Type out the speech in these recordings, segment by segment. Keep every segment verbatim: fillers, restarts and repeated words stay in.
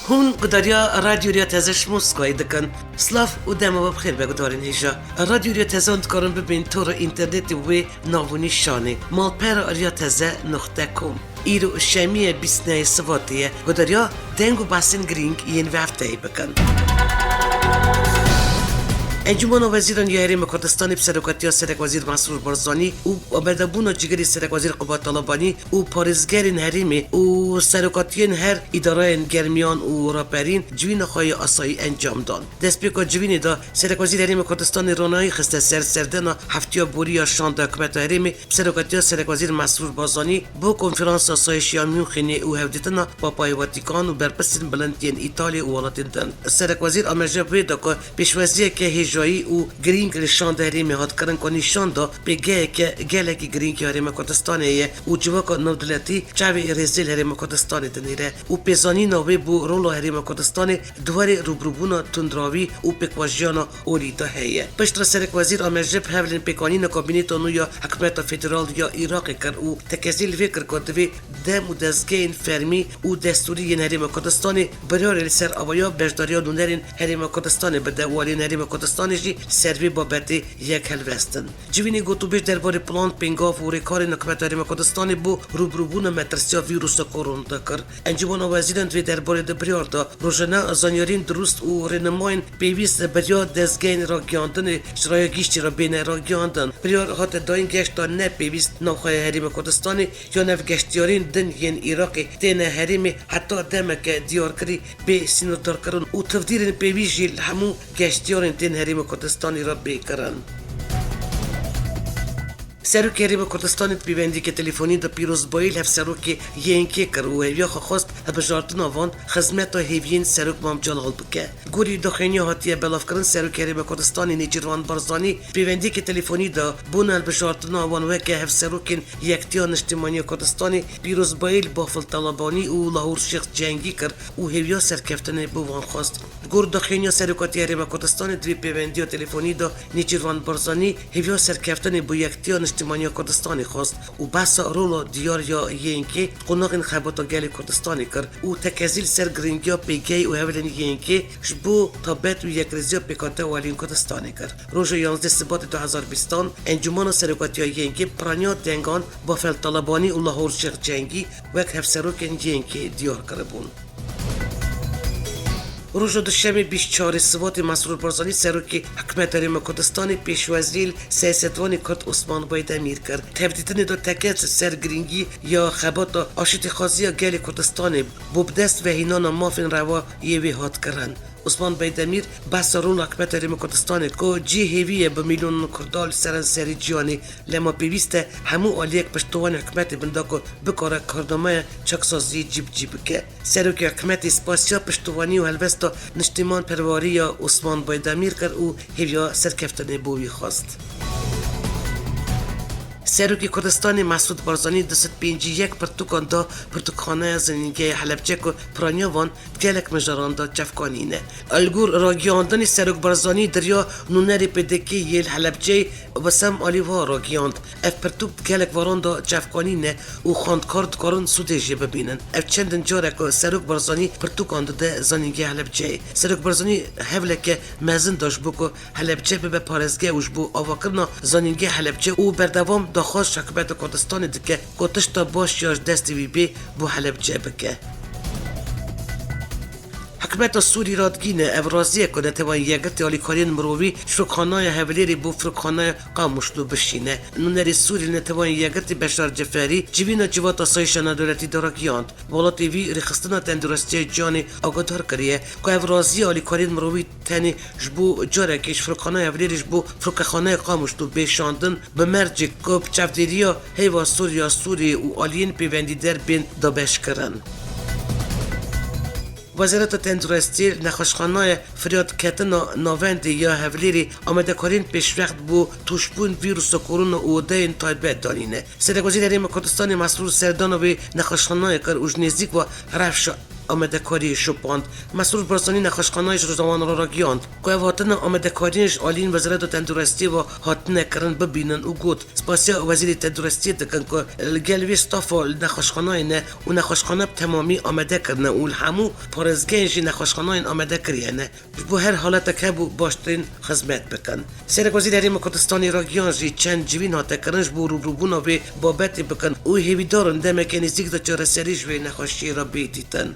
Hûn gudariya Radyo Riya Teze ji Moskayê dikin. Silav û dema we bi xêr be gudarên hêja. Radyo Riya Teze hûn dikarin bibên tora înternetê wê nav û nîşanê. Malpera Riya Teze nuqte com. Îro şemiyê bîst nehê Sivatê ye. Gudariya deng û behsên girîng yên vê hefteyê bikin. Encûmena Wezîran ya Herêma Kurdistanê bi serokatiya Serekwezîr Mesrûr Barzanî û amadebûna cîgirê Serekwezîr Qubat Talabanî û parêzgerên herêmê û serokatiyên her îdareyên germiyan û raperîn civîna xwe ya asayî encam dan. Destpêka civînê de Serekwezîr Herêma Kurdistanê ronahî xiste ser serdana heftiya borî ya şanda hikûmeta herêmê bi serokatiya Serekwezîr Mesrûr Barzanî bo Konferansa Asayîşî ya Münxenê û hevdîtina Papayê Vatîkan û berpirsên bilind yên Îtalya û welatên din. Serekwezîr ameje bi wê da ku pêşwaziyeke hêjayî û girîng li şanda herêmê hat kirin ku nîşan da pêgeheke gelekî girîng ya Herêma Kurdistanê ye û civaka navdewletî çavê rêzê li Herêma Kurdistanê dinêre û pêzanîna wê bo rola Herêma Kurdistanê di warê rûbirûbûna tundrawî û pêkvajiyana olî de heye. Piştre Serekwezîr ameje bi hevlên pêkanîna kabîneta nû ya hikûmeta federal ya Iraqê kir û tekezî li vê kir ku divê dem û dezgehên fermî û destûrî yên Herêma Kurdistanê biryarê li ser awaya beşdariya nûnerên Herêma Kurdistanê bide û aliyên Herêma Kurdistanê jî ser vê babetê yek helwestin. Civînê gotûbêj derbarê plan, pêngav û rêkarên hikûmeta Herêma Kurdistanê bo rûbirûbûna metirsiya vîrusa koronayê kir. Encûmena Wezîran di vê derbarê de biryar da rojane zanyariyên dirust û rênimayên pêwîst bi riya dezgehên ragihiyandinê ji raya giştî re bêne ragihiyandin. Biryar hate dayîn geşta ne pêwîst navxweya Herêma Kurdistanê ya navgeştiyarên din yên Iraqê têne herêmê heta demeke diyarkirî bê sînordarkirin û tivdîrên pêwîst jî li hemû geştiyarên tên Herêma Kurdistanê re bê kirin. Serokê Herêma Kurdistanê di pêwendiyeke telefonî de Pîroz Bayîl hevserokê Y N K'ê kir û hêviya xwe xwest hilbijartina van xizmeta hêviyên Serok Mam Celal bike. Gorî daxuyaniya hatiye belavkirin, Serokê Herêma Kurdistanê Nêçîrvan Barzanî pêwendiyeke telefonî de bona hilbijartina wan weke hevserokên Yektiya Niştimaniya Kurdistanê Pîroz Bayîl, Bafil Talabanî û Lahûr Şêx Cengî kir û hêviya serkeftinê bo wan xwest. Li gor daxuyaniya Serokatiya Herêma Kurdistanê di vê pêwendiya telefonî de Nêçîrvan Barzanî hêviya serkeftinê bo Yektiya Niştimaniya Kurdistanê xwest û behsa rola diyar ya Y N K'ê di qonaxên xebata gelê Kurdistanê kir û tekezî li ser giringiya pêgehê û hevalên Y N K'ê ji bo tabet û yekrêziya pêkhate û aliyên Kurdistanê kir. Roja yanzdeh Sibatê du hezar bîstan Encûmena Serokatiya Y N K'ê bi piraniya dengan Bafel Talabanî û Lahûr Şêx Cengî wek hevserokên Y N K'ê diyar kiribûn. Roja Duşemê bîst çarê Sibatê Mesrûr Barzanî serokê Hikûmeta Herêma Kurdistanê pêşwaziyê li siyasetvanê Kurd Osman Baydemîr kir. Tevdîtinê de tekez li ser girîngî ya xebata aşitîxwaziya gelê Kurdistanê bo bi dest ve hînana mafên rewa yê wê hat kirin. Osman Beydemîr behsa rola Hikûmeta Herêma Kurdistanê ku cihê hêvî ye bi milyonan Kurda li seranserî cîhanê, lema pêwîst e hemû aliyek piştiwanê hikûmetê bin da ku bikare karnameya çaksaziyê cî bi cî bike. Serokê hikûmetê spasiya piştiwanî û helwesta niştîmanperwerî ya Osman Beydemîr kir û hêviya serkeftinê bo wî xwest. Serokê Kurdistanê Mesûd Barzanî du sed pêncî yek pirtûkan da pirtûkxaneya Zanîngeya Helebce ku piraniya van gelek mijaran de çavkanî ne. Li gor ragihandinê Serok Barzanî di riya nûnerê P D K'ê yê li Helebceyê Wesem Alî wiha ragihand, ev pirtûk di gelek waran de çavkanî ne û xwendkar dikarin sûdê jê bibînin. Ev çendin carek e Serok Barzanî pirtûkan dide Zanîngeya Helebceyê. Serok Barzanî hewleke mezin da ji bo ku Helebce bibe parêzgeh û ji bo avakirina Zanîngeha Helebce û berdewam daxwaz ji Hikûmeta Kurdistanê dike ku tişta baş ya ji destê wî bê bo Helebce bike. Hikûmeta Sûrî radigihîne, ev razî ye ku Netewên Yekgirtî alîkariyên mirovî ji firokxaneya Hewlêrê bo firokxaneya Qamişlo bişîne. Nûnerê Sûrî li Netewên Yekgirtî Beşar Ceferî civîna Civata Asayîşa Navdewletî de ragihand. Welatê wî Rêxistina Tenduristiya Cîhanê agadar kiriye ku ev razî ye alîkariyên mirovî tenê ji bo carekê ji firokxaneya Hewlêrê ji bo firokexaneya Qamişlo bê şandin, bi mercê ku bi çavdêriya Heyva Sûriya Sûriyê û aliyên pêwendîdar bên dabeşkirin. Wezareta Tenduristiyê li nexweşxaneya Firyadketina Navendê ya Hewlêrê amadekariyên pêşwext bo tûşbûn vîrusa korona û odeyên taybet danîne. Serekwezîrê Herêma Kurdistanê Mesrûr serdana wê nexweşxaneyê kir û ji nêzîk ve rewşa amadekariyê şopand. Mesrûr Barzanî nexweşxanayê ji rojnamevan re ragihand ku ev hatina amadekariyan ji aliyên Wezareta Tenduristiyê ve hatine kirin bibînin û got, spasiya Wezîrê Tenduristiyê dikin ku li gel wê stafa li nexweşxanayê ne û nexweşxane bi temamî amade kirine û li hemû parêzgehên jî nexweşxanayên amade kiriye ne. Ji bo her haletek hebû baştirîn xizmet bikin. Serekwezîrê Herêma Kurdistanê ragihan jî çend civîn hate kirin ji bo rûbirûbûna vê babetê bikin û hêvîdar in demeke nêzîk de çareserî ji vê nexweşiyê re bê dîtin.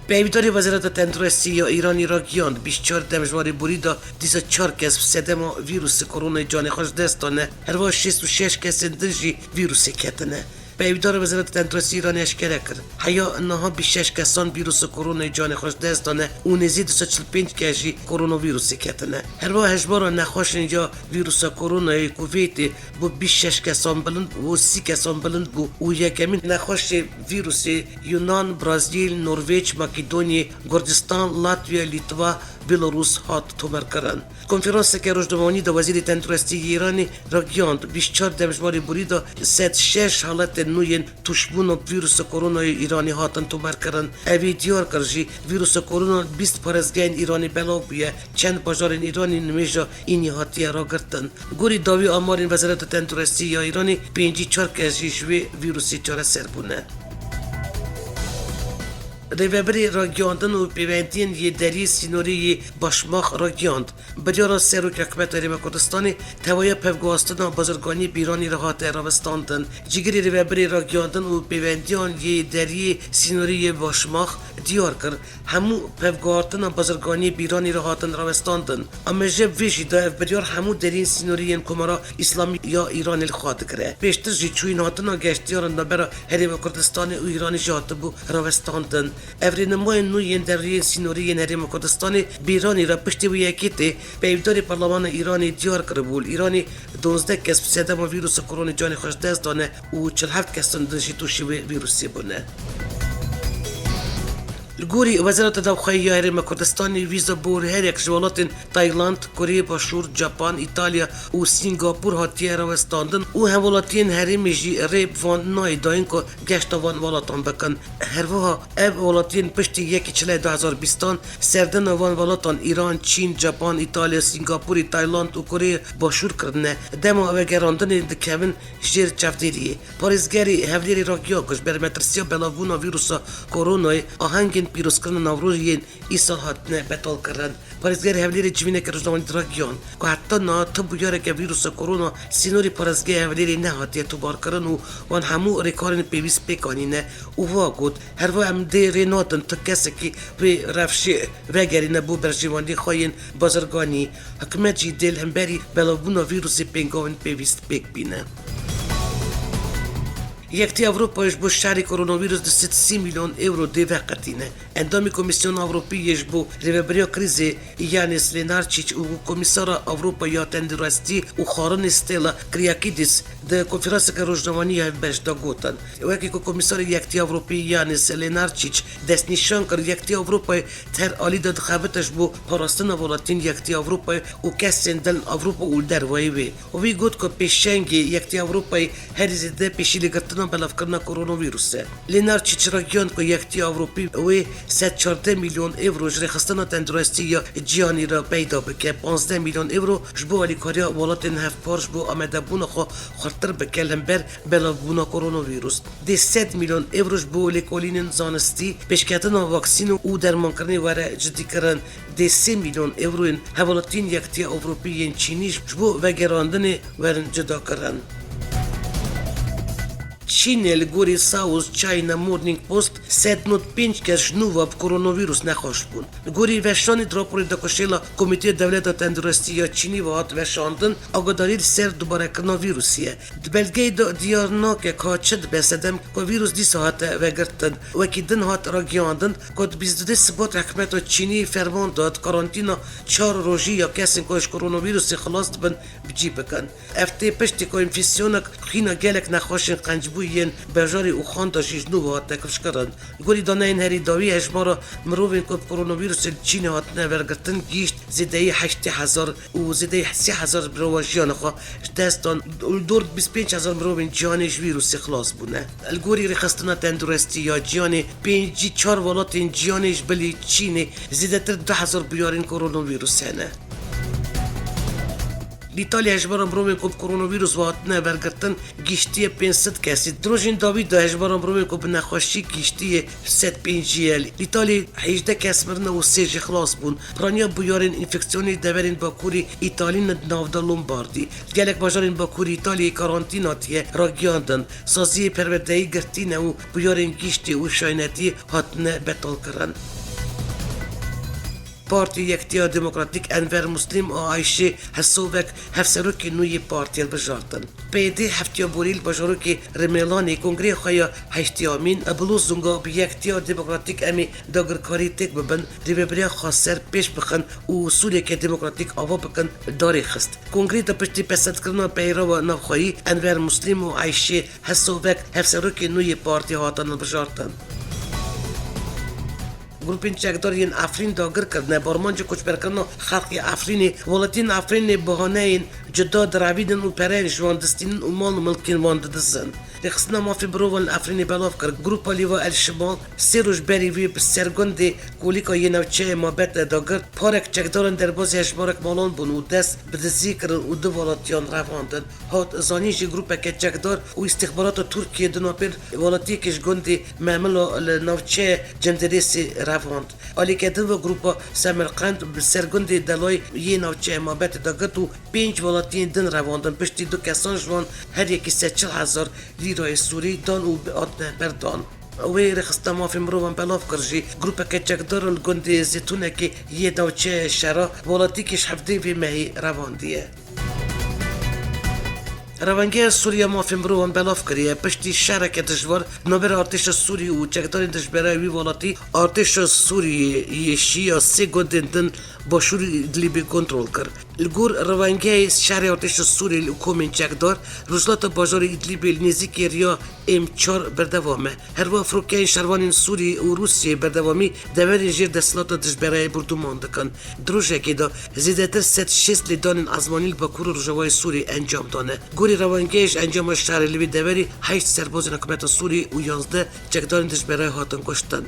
Peyvdarê Wezareta Tenduristî ya Îranî ragihand, bîst çar demjimêrê borî de dîsa çar kes bi sedema vîrusa koronayê canê xwe ji dest dane, herwiha şêst û şeş kesên din jî vîrusê ketine. Peyvdara Wezareta Tenduristî Îranê eşkere kir, heya niha bîst şeş kesan vîrusa koronayê canê xwe ji dest dane û nêzî du sed çil pênc kes jî koronavîrusê ketine. Herwiha hejmara nexweşên ya vîrusa koronayê ku vê tê bi bîst şeş kesan bilind û sî kesan bilind bû û yekemîn nexweşê vîrusê Yunan, Brazîl, Norvêc, Makedonyê, Gurcistan, Latviya, Lîtva, Belarus hat tomarkirin. Konferanseke rojnamevanî de Wezîrê Tenduristî yê Îranê ragihand, bîst çar demjimêrê borî de sed şeş haletên nû yên tûşbûna bi vîrusa koronayê Îranê hatin tomarkirin. Evî diyar kir jî, vîrusa korona bîst parêzgehên Îranê belav bûye, çend bajarên Îranê nimêja înî hatiye ragirtin. Gorî dawî amarên Wezareta Tenduristî ya Îranê, pêncî çar kes jî ji wê vîrusê çareser bûne. Rêvebirê Ragihandin û Pêwendiyên yê Deriyê Sînorî yê Başmax ragihand, biryara Serokê Hikûmeta Herêma Kurdistanê tewahiya pevguhastina bazirganiyê bi Îranê re hate rawestandin. Cîgirê Rêvebirê Ragihandin û Pêwendiyan yê Deriyê Sînorî yê Başmax diyar kir, hemû pevguhartina bazirganiyê bi Îranê re hatin rawestandin. Ameje bi vê jî de ev biryar hemû deriyên sînorî yên Komara Îslamî ya Îranê li xwe digire. Pêştir jî çûyîn hatina geştiyaran navbera Herêma Kurdistanê û Îranê jî hatibû rawestandin. Ev rênimayên nû yên deriyên sînorî yên Herêma Kurdistanê bi Îranê re piştî wê yekê tê, peyvdarê Parlemana Îranê diyar kiribû, li Îranê duwazdeh kes bi sedema vîrusa koronê canê xwe ji dest dane û çil heft kesan din jî tûşî wê vîrusê bûne. Li gorî Wezareta Navxweyî ya Herêma Kurdistanê, vîza bo her yek ji welatên Tayland, Koreya Başûr, Japan, Îtalya û Sîngapûr hatiye rawestandin û hemwelatiyên herêmê jî rê bi van nayê dayîn ku geşta van welatan bikin. Herwiha ev welatiyên piştî yekê Çileyê du hezar bîstan serdana van welatan Îran, Çîn, Japan, Îtalya, Sîngapûrê, Tayland û Koreya Başûr kirine. Dema vegerandinê dikevin jêr çavdêriyê. Parêzgerê Hevlêrê ragiya ku ji ber metirsiya belavbûna vîrusa koronayê ahengên pîrozkirina Newrozê yên îsal hatine betalkirin. Parêzgerê Hevlêrê civîneke rojnamevanî de ragihan ku heta niha tu bûyereke vîrusa korona sînorê parêzgeha Hevlêrê nehatiye tomarkirin û wan hemû rêkarên pêwîst pêk anîne û wa got, herva em dê rê nadin tu kesekî wê rewşê vegerîne bo berjewendiyên xwe yên bazirganî. Hikûmet jî dê li hemberî belavbûna vîrusê pêngavên pêwîst pêk bîne. Yekîtiya Ewropayê ji bo şerê koronavîrus du sed sî milyon euro dê veqetîne. Endamê Komîsyona Ewropî yê ji bo rêveberiya krîzê Yanis Lenarçîç û Komîsara Ewropa ya Tenduristî û Xwarinê Stella Kyriakides di konferanseke rojnamevanî ya hevbeş de gotin. Wekî ku Komîsarê Yekîtiya Ewropî Yanis Lenarçîç destnîşan kir, Yekîtiya Ewropayê di her alî de dixebite ji bo parastina welatiyên Yekîtiya Ewropayê û kesên din li Ewropa û li dervayê wê. Wî got ku pêşengê Yekîtiya Ewropayê herî zêde pêşîlêgirtina belavkirina koronavîrus e. Lenarçîç ragihand ku Yekîtiya Ewropî wê sed çardeh milyon euro ji Rêxistina Tenduristî ya Cîhanî re peyda bike, panzdeh milyon euro ji bo alîkariya welatên hevpar ji bo amadebûna xwe xurtir bike li hember belavbûna koronavîrus. Dê sed milyon euro ji bo lêkolînên zanistî, pêşketina vaksîn û dermankirinê were cidîkirin. Dê sê milyon euroyên hevwelatiyên Yekîtiya Ewropî yên Çînî ji bo vegerandinê werin cudakirin. Çînê li gorî South China Morning Post sed nod pênc kes ji nû ve bi koronavîrus nexweş bûn. Li gorî veşanê di raporê de ku şêla Komîteya Dewleta Tenduristî ya Çînî ve hat veşandin, agadarî li ser dubarekirina vîrusê ye. Di belgeyê de diyar nake ka çi dibe sedem ku vîrus dîsa hate vegirtin. Wekî din hat ragihandin ku di bîst û du Sibat hikûmeta Çînî ferman da di karantîna çar rojî ya kesên ku ji koronavîrusê xilas dibin bi cî bikin. Ev tê piştî ku enfeksiyonek xwîna gelek nexweşên qencbûyî yên bajarê û xan de jî ji nû ve hatine kifşkirin. Li gorî daneyên herî dawî, hejmara mirovên ku bi koronavîrusê li Çînê hatine wergirtin gihîşt zêdeyî heştê hezar û zêdeyî sê hezar mirova jiyana xwe ji dest dan û li dor bîst pênc hezar mirovên cîhanê ji vîrusê xilas bûne. Li gorî Rêxistina Tenduristî ya Cîhanê, pêncî çar welatên cîhanê ji bilî Çînê zêdetir du hezar bûyerên koronavîrus hene. Li Îtalyayê hejmara mirovên ku bi koronavîrus ve hatine wergirtin gihîştiye pênc sed kesî. Di rojên dawî de hejmara mirovên ku bi nexweşî gihîştiye sed pêncî ye. Li Îtalyayê hejdeh kes mirine û sê jî xilas bûn. Piraniya bûyerên înfeksiyonê li deverên bakurî Îtalî ne di nav de Lombardî. Gelek bajarên bakurî Îtalyayê karantîna hatiye ragiyandin. Saziyê perwerdeyî girtî ne û bûyerên gihîştê û şaynetiyê hatine betalkirin. Partî Yektiya Demokratîk Enver Muslim û Ayşê Hesovek hevserokê nû yê partiyê hilbijartin. P Y D heftiya borî li bajarokê Rimelanê kongreyê xwe ya heştê yamîn bi lozunga "Bi Yektiya Demokratîk em ê dagirkarî têk bibin, rêvebiriya xweser pêş bixin û Sûriyeke demokratîk ava bikin" darê xist. Kongreyê de piştî pesendkirina peyrava navxweyî Enver Muslim û Ayşê Hesovek hevserokê nû yê partiyê hatin hilbijartin. Grûpên çekdar yên Efrîn dagir kirine, bi armancê koçberkirina xelkê Efrînê, welatiyên Efrînê bahaneyên cuda direvînin û pereyên ji wan distînin û mal û milkên wan didizin. Rêxistina Mafê Mirovan li Efrînê belav kir, Grûpa Lîva El Şimal sê roj berî vê bi ser gundê Kolîka yê navçeyê Mabete dagir, parek çekdaran derbazî hejmarek malan bûn û dest bi diziyê kirin û du welatiyan revandin. Hat zanîn jî, grûpeke çekdar û îstîxbarata Tirkiyê di navbêr welatiyekê ji gundê Memilo li navçeya Cindirêsê revand. Alîkerdin ve grûpa Semerqend bi ser gundê Delayê yê navçeya Mabetê de girt û pênc welatiyên din revandin. Piştî du kesan ji wan her yekî sed çil hezar lîrayê Sûrî dan û hatine berdan. Wê rêxistina mafê mirovan belav kir jî, grûpeke çekdar li gundê Zêtûnekê yê navçeya Şera, welatiyekî ji hevdehê vê mehê revandiye. Revengeya Sûrî ya mafên mirovan belav kiriye. Piştî şereke dijwar navbera artêşa Sûrî û çekdarên dijberayê wî welatî, artêşa Sûrî yê Şîa sê gundên din başûrî Idlîbê kontrol kir. Li gor revengeyê şerê artêşa Sûrî û komên çekdar, rojhilata bajarê Idlîbê li nêzîkî riya M çar berdewam e. Herwiha firokeyên şervanên Sûrî û Rûsiyê berdewamî deverên jêr desthilata dijberayê bordûman dikin. Di rojekê de zêdetir sed şêst lêdanên ezmanî li bakur û rojavayê Sûrî encam dane. Gorî revengeyê, ji encama şerê li vê deverê heşt serbazên hikûmeta Sûrî û yazdeh çekdarên dijberayê hatin kuştin.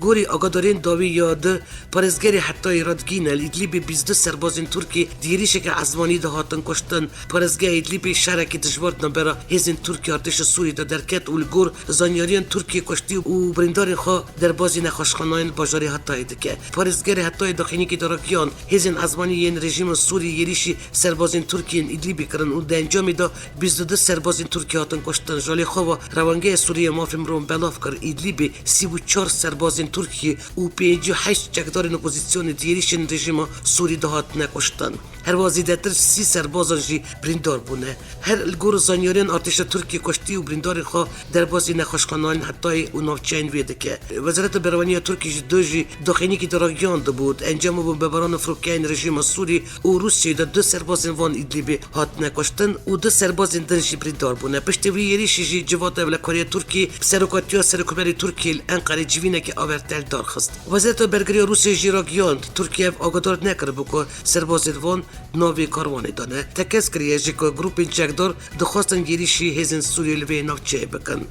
Gorî agadarên dawî ya di parêzgerê Hetayê re digihîne, li Îdlîbê bîst du serbazên Tirkî di êrîşeke ezmanî de hatin kuştin. Parêzgeha Îdlîbê şerekî dijwar di navbera hêzên Tirkî û artêşa Sûrî de derket û li gor zanyariyan Tirkiyê kuştî û birîndarên xwe derbazî nexweşxanayan li bajarê Hetayê dike. Parêzgerê Hetayê daxuyaniyekê de ragihand, hêzên ezmanî yên rejîma Sûrî êrîşî serbazên Tirkiyê yên Îdlîbê kirin û di encamê de bîst û du serbazên Tirkî hatin kuştin. Ji alî xwe ve Rewengeya Sûrî ya Mafê Mirovan belav kir, Îdlîbê sî û çar serbazên Tirkî û pêncî û heşt çekdarên opozîsyonê di êrîşên rejîma Sûrî de hatine kuştin. Herwiha zêdetir sî serbazan jî birîndar bûne. Her li gor zanyariyên artêşa Tirkiyê kuştî û birîndarên xwe derbazî nexweşxaneyan Hetayê û navçeyên wê dike. Wezareta Berevaniya Tirkî ji dû jî daxuyaniyekî de ragihand bû, di encama bombebaran û firokeyên rejîma Sûrî û Rûsiyê de du serbazên van Îdlîbê hatine kuştin û du serbazên din jî birîndar bûne. Piştî vî êrîşî jî civata ewlekariya Tirkiyê bi serokatiya Serokkomarê Tirkiyê li Enqerê civînekî avertel darxist. Wezareta Bergiriya Rûsiyê jî ragihand, Tirkiye ev agadar nekiribû ku serbazên van navê karwanê de ne. Tekez kiriye jî ku grûpên çekdar dixwestin êrîşî hêzên Sûriyê li vê navçeyê bikin.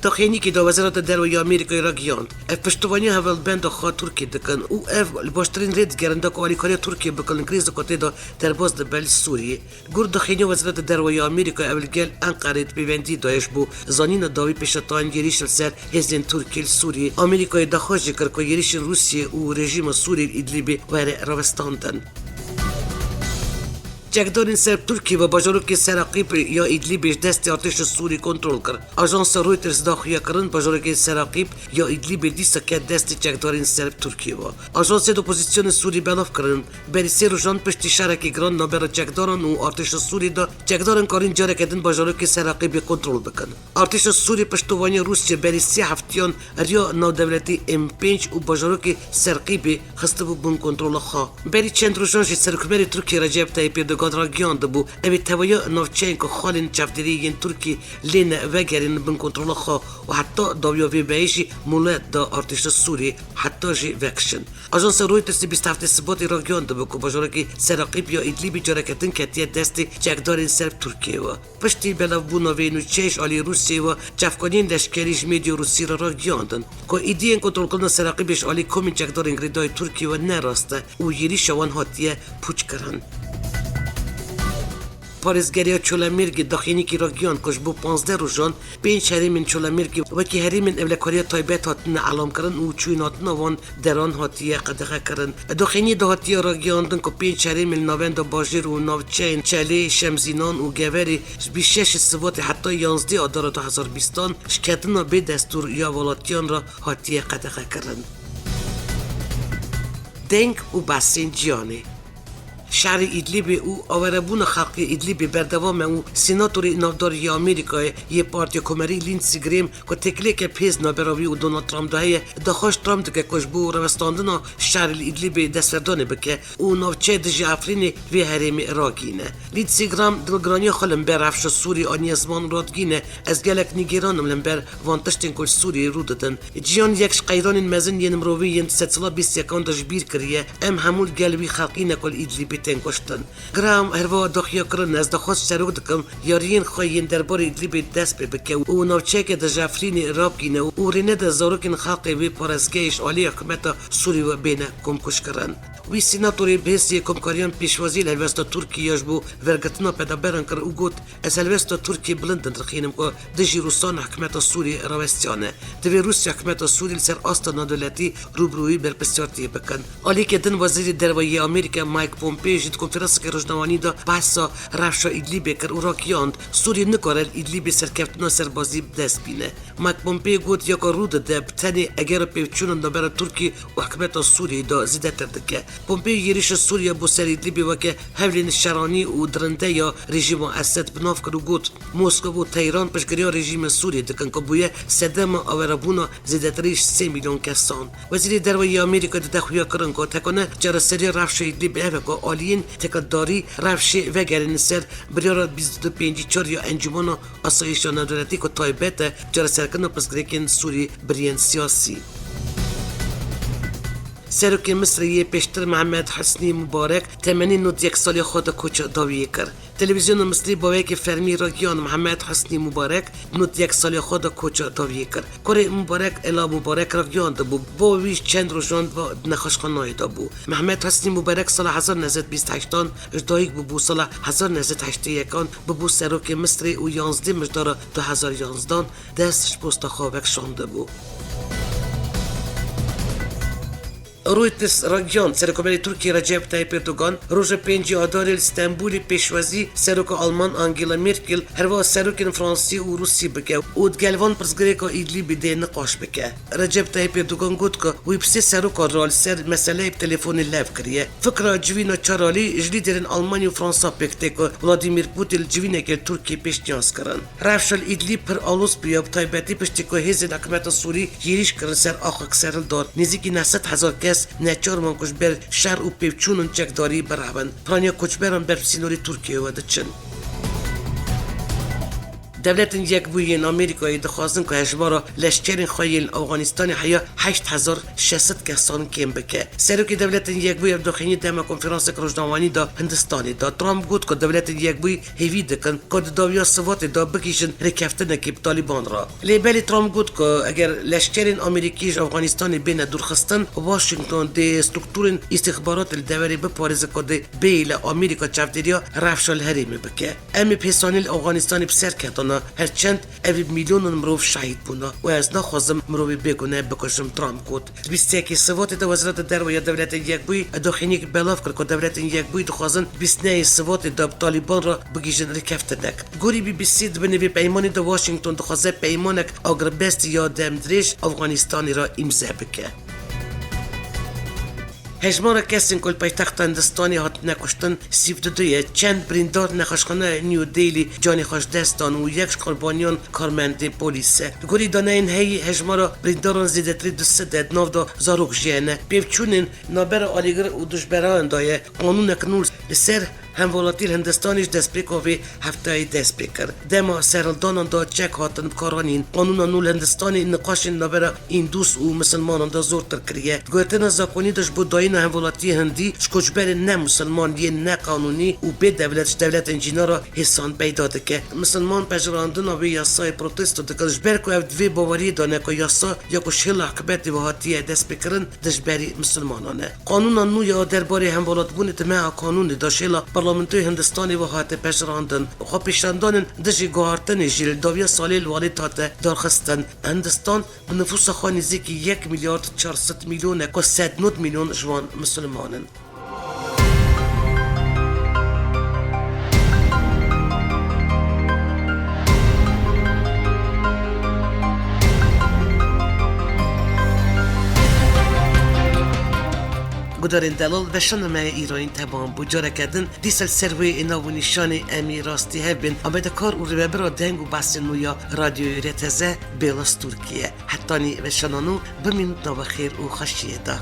Daxuyaniyekê de Wezareta Derve ya Amerîkayê ragihand, ev piştevaniya hevalbenda xwe Tirkiyê dikin û ev li baştirîn rê digerin da ku alîkariya Tirkiyê bikin li krîza ku tê de derbas dibe li Sûriyê. Gor daxuyaniya Wezareta Derve ya Amerîka, ew li gel Enqerê di pêvendiyê de ye ji bo zanîna dawî pêşetayên êrîş li ser hêzên Tirkî li Sûriyê. Amerîkayê daxwaz jî kir ku êrîşên Rûsiyê û rejîma Sûrî li Îdlîbê were rawestandin. Çekdarên ser bi Tirkiyê ve bajarokê Seraqîb ya Îdlîbê ji destê artêşa Sûrî kontrol kir. Ajansa Reuters daxuya kirin, bajarokê Seraqîb ya Îdlîbê dîsa ket destê çekdarên ser bi Tirkiyê ve. Ajansê di opozîsyonê Sûrî belav kirin, berî sê rojan piştî şerekî giran navbera çekdaran û artêşa Sûrî de, çekdaran karîn careke din bajarokê Seraqîbê kontrol bikin. Artêşa Sûrî piştovaniya Rûsya berî sê heftiyan riya navdewletî M pênc û bajarokê Serqîbê xistibû bin kontrola xwe. Berî çend rojan jî Serokkomarê Tirkiyê Recep Tayyip Erdogan ragihiyandibû, ew ê tevahiya navçeyên ku xalên çavdêriyê yên Tirkî lê ne vegerînin bin kontrola xwe û heta dawiya vê beyê jî molet da artêşa Sûriyê, heta jî vekişin. Ajansa Reuters bîst heftê Sibatê ragihiyandibû ku bajarekî Seraqîb ya Îdlîbê careke din ketiye destê çekdarên ser bi Tirkiyê ve. Piştî belavbûna vê nûçeyê ji alî Rûsyayê ve çavkaniyên leşkerî ji medya Rûsî re ragihandin ku îdiyên kontrolkirina Seraqîbê ji alî komên çekdarên girêdayî Tirkiyê ve ne rast e û êrîşa wan hatiye pûçkirin. Parêzgeriya Çolemêrgê daxuyaniyekî ragihand ku ji bo panzdeh rojan pênc herêmên Çolemêrgê wekî herêmên ewlekariya taybet hatine elamkirin û çûyînhatina wan deran hatiye qedexekirin. Daxuyaniyê de hatiye ragihandin ku pênc herêmên li navenda bajêr û navçeyên Çelê, Şemzînan û Geverê ji bîst şeş Sibatê heta yanzdeh Adara du hazar bîstan ji ketina bê destûr ya welatiyan re hatiye qedexekirin. Deng û behsên cîhanê. Şerê Îdlîbê û awerebûna xelkê Îdlîbê berdewam e û senatorê navdar yê Amerîkayê yê Partiya Komerî Lindsey Graham ku têkiliyeke bihêz navbera wî û Donald Trump de heye, daxwaz ji Trump dike ku ji bo rawestandina şerê li Îdlîbê destverdanê bike û navçeyê dijî Efrînê vê herêmê ragihîne. Lindsey Graham dilgiraniya xwe li hember rewşa Sûriyê aniye ziman û radigihîne, ez gelek nîgêran im li hember van tiştên ku li Sûriyeyê rû didin. Cîhan yek ji qeyranên mezin yên mirovî yên di sedsala bîst yekan de ji bîr kiriye. Em hemû li gel wî xelkî ne ku li Îdlîbê tên kuştin. Graham herwiha daxuya kirin, ez daxwaz ji serok dikim yariyên xwe yên derbarê Îdlîbê dest pê bike û navçeyeke dijî Efrînê rabigihîne û rê nede zarokên xelkê vê parêzgehê ji alî hikûmeta Sûrî ve bêne komkujkirin. Wî senatorê bihêz yê komkariyan pêşwazî li helwesta Tirkiyê ya ji bo vergirtina penaberan kir û got, ez helwesta Tirkiyê bilind dirixînim ku dijî Rûsan hikûmeta Sûriyê rawestiyane. Divê Rûsya hikûmeta Sûriyê li ser asta navdewletî rûbirûyî berpirsiyartiyê bikin. Aliyekî din Wezîrê Derve yê Amerîka Mike Pompeo jî di konferanseke rojnamevanî de behsa rewşa Îdlîbê kir û ragihand, Sûriyê nikare li Îdlîbê serkeftina serbazî bi dest bîne. Mike Pompeo got, ya ku rû dide, bi tenê egera pêvçûna navbera Tirkî û hikûmeta Sûriyeyê de zêdetir dike. Pompeo êrîşa Sûriye bo ser Îdlîbê weke hewlên şeranî û dirinde ya rejîma Esed bi nav kir û got, Moskova û Tehran piştgiriya rejîma Sûriyê dikin ku bûye sedema awerebûna zêdetirî ji sê milyon kesan. Wezîrê Derve yê Amerîka dide xuyakirin ku tekane çareseriya rewşa Îdlîbê ev e ku aliyên têkildarî rewşê vegerînin ser biryara bîst û pêncî çar ya Encûmena Asayîşa Navdewletî ku taybet e çareserkirina pirsgirêkên Sûrî bi riyên siyasî. Serokê Misrê yê pêştir Mihemed Husnî Mubarek temenî nod yek saliya xwe de koça dawiyê kir. Televîzyona Misrî bi awayekî fermî ragihand Mihemed Husnî Mubarek nod yek saliya xwe de koça dawiyê kir. Kurê Mubarek Ela Mubarek ragihandibû, bo wî çend rojan di nexweşxanayê de bû. Mihemed Husnî Mubarek sala hezar neh sed bîst heştan ji dayik bûbû, sala hezar neh sed heştê yekan bûbû serokê Misrê û yanzdeh Mijdara du hezar yanzdan dest ji posta xwe vekişandibû. Reuters ragihand, Serokkomarê Tirkiyê Recep Tayyip Erdogan roja pêncî Adarê li Stenbolê pêşwazî Seroka Alman Angela Merkel, herwiha serokên Fransî û Rûsî bike û digel van pirsgirêka Îdlîbê dê niqaş bike. Recep Tayyip Erdogan got ku wî bi sê serokan re li ser meseleyê bi telefonê lev kiriye. Fikra civîna çar alî ji lîderên Almanya û Fransa pêk tê ku Vladimir Putin li civînekê li Tirkiyê pêşniyaz kirin. Rewşa li Îdlîb pir aloz bûye, bi taybetî piştî ku hêzên hikûmeta Sûrî êrîş kirin ser axa Kiserildar, nêzîkî neh sed hezar kes neçar man ku ji ber şer û pêvçûnên çekdarî birevin. Piraniya koçberan ber bi sînorê Tirkiyeyê ve diçin. Dewletên Yekbûyî yên Amerîkayê dixwazin ku hejmara leşkerên xwe yên li Afganistanê heya heşt hezar şeş sed kesan kêm bike. Serokê Dewletên Yekbûyî ev daxuyanî dema konferansek rojnamevanî da Hindistanê da. Trump got ku Dewletên Yekbûyî hêvî dikin ku di dawiya Sivatê de bigihîjin rêkeftinekê bi Talîban re. Lê belê Trump got ku eger leşkerên Amerîkî ji Afganistanê bêne dûrxistin, Washington dê strukturên îstîxbaratê li deverê biparêze ku dê bêyî li Amerîka çavdêriya rewşa li herêmê bike. Em ê bi hêsanî li Afganistanê bi ser ketana, her çend ev ê bi milyonan mirov şehîd bûna û ez naxwazim mirovê bêgune bikujim, Trump got. Di bîst û yekê Sibatê de Wezareta Derve ya Dewletên Yekbûyî daxuyaniyek belav kir ku Dewletên Yekbûyî dixwazin bîst û nehê Sibatê de bi Talîban re bigihîjin rêkeftinek. Gorî B B C di binê vê peymanê de Washington dixwaze peymanek agirbestî ya demdirêj Afganistanê re îmze bike. Hejmara kesên ku li paytexta Hindistanê hatine kuştin sî û du ye. Çend birîndar nexweşxaneya New Delhi canê xwe ji dest dan û yek ji qurbaniyan karmendê polîs e. Li gorî daneyên heyî, hejmara birîndaran zêdetirî du sed e, di nav de zarok jî hene. Pêvçûnên navbera alîgir û dijberan de ye. Qanûnek nû li ser Hemwelatî li Hindistanê ji destpêka vê heftayê dest pê kir. Dema serhildanan de çek hatin bikaranîn. Qanûna nû li Hindistanê niqaşên navbera Hindûs û misilmanan de zortir kiriye. Di guhertina zakonî de ji bo dayîna hemwelatiyê Hindî ji koçberên ne misilman yên ne qanûnî û bê dewlet ji dewletên cîna re hêsan peyda dike. Misilman pejirandina vê yasayê protesto dikin, ji ber ku ew di vê baweriyê de ne ku yasa ya ku ji hêla hikûmetê ve hatiye destpêkirin dijberî misilmanan e. Qanûna nû ya derbarê hemwelatbûnê di meha kanûnê de ji hêla parlamentoyê Hindistanê ve hate pejirandin. Xwepêşandanên dijî guhartinê jî li dawiya salê li welêt hate darxistin. Hindistan bi nifûsa xwe nêzîkî yek milyard çar sed milyon e ku sed nod milyon ji wan misilman in. Gudarên delal, veşana me ya îroyîn temam bû. Careke din dîsa li ser wê nav û nîşanê em ê rastî hev bên. Amadekar û rêvebira deng û behsên nû ya Radyoyê R T Z Bêlas Tirkiye. Hetanî veşana nû bimîn nava xêr û xweşiyê de.